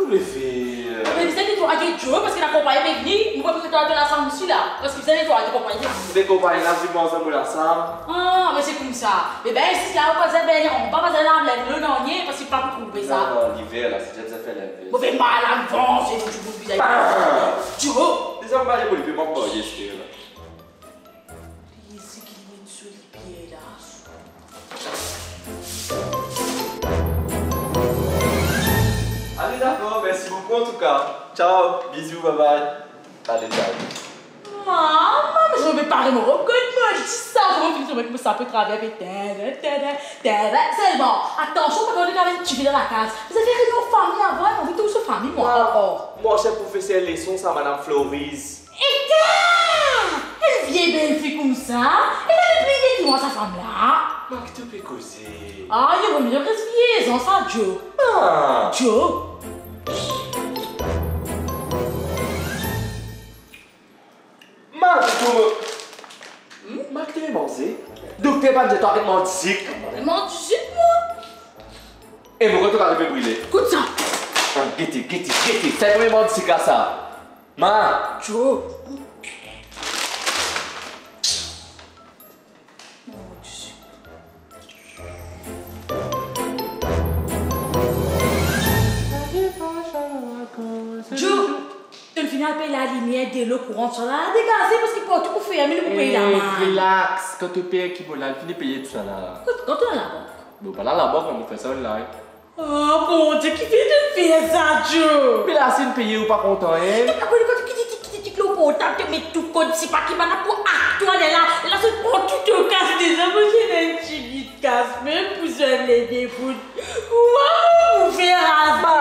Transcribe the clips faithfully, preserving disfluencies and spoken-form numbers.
Lever. Me bizin netwaye, Joe, parski lakonpagni pe vini, nou pa pou netwaye to lasam osi la, parski bizin netwaye to konpagni. Be konpagni la, vinn manz mo lasam. Ah, me se koumsa. Me ben, isi la, ou pa bizin bengn anba, pa bizin lav linz, nanye, parski pa pou trouve sa. Non, non, liver la, se deza fer linver. Mo pe mal avans, e nou ti bout bizin. Ah! Joe! Deza, mo pa pou li pe mank parye, ester la. Plezi ki li met so lipie la. Ale, dakor, mersi boukou antouka. Ciao, bizou, bye bye. Ale, ciao. Mama, me zot pe pare mo, kot mo, ti sa, zot finn trouve mo sape traver pe tenden, tenden, tenden. Selman, atansion, pa konn gagn tifi dan lakaz. Bizin fer reinion fami avan, mo anvi trouv so fami, mwa, ankor. Mwa, se profeser leson sa, Madam Floris. Eta! Enn vie belfi koumsa, e la li pliye ki mwa sa fam la. Ma ki to pe koze? Ah, li vomie res vie zan sa, Joe. Ah! Joe! Ma ki to mo-, hmm? Ma ki to pe manze? Dokter pa dir twa aret manz zik. Manz zik, mwa? E mo kot to kafe pe brile. Kout sa. Ah, gete, gete, gete. Sa premie manz zik la sa. Ma! Joe! Joe! To'nn fini al pey lalimier, delo, kouran, tousala, degaze, parski partou pou ferme, nou pou pey lamann. Relax, kan to pey ki mo la, fini peye tousala. Kot, kan to al labank? Mo pa al labank, mo fer sa online. Oh, Bondie, kifer to'nn fer sa, Joe? Me la, si inn peye, ou pa kontan, en? To pa konn kot ki ti, ki ti, ki ti lor portab, to met tou kot, sepa ki bann la pou ak twa, lerla, lerla zot pran tou to kas deza, mo ti ena enn tigit kas mem pou zwenn ledebout. Waw, ou fer azar. Ma!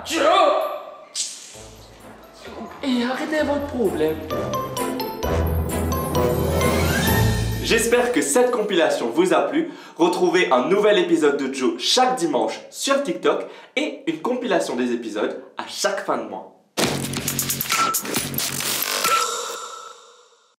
Joe! Et arrêtez votre problème. J'espère que cette compilation vous a plu. Retrouvez un nouvel épisode de Joe chaque dimanche sur TikTok et une compilation des épisodes à chaque fin de mois.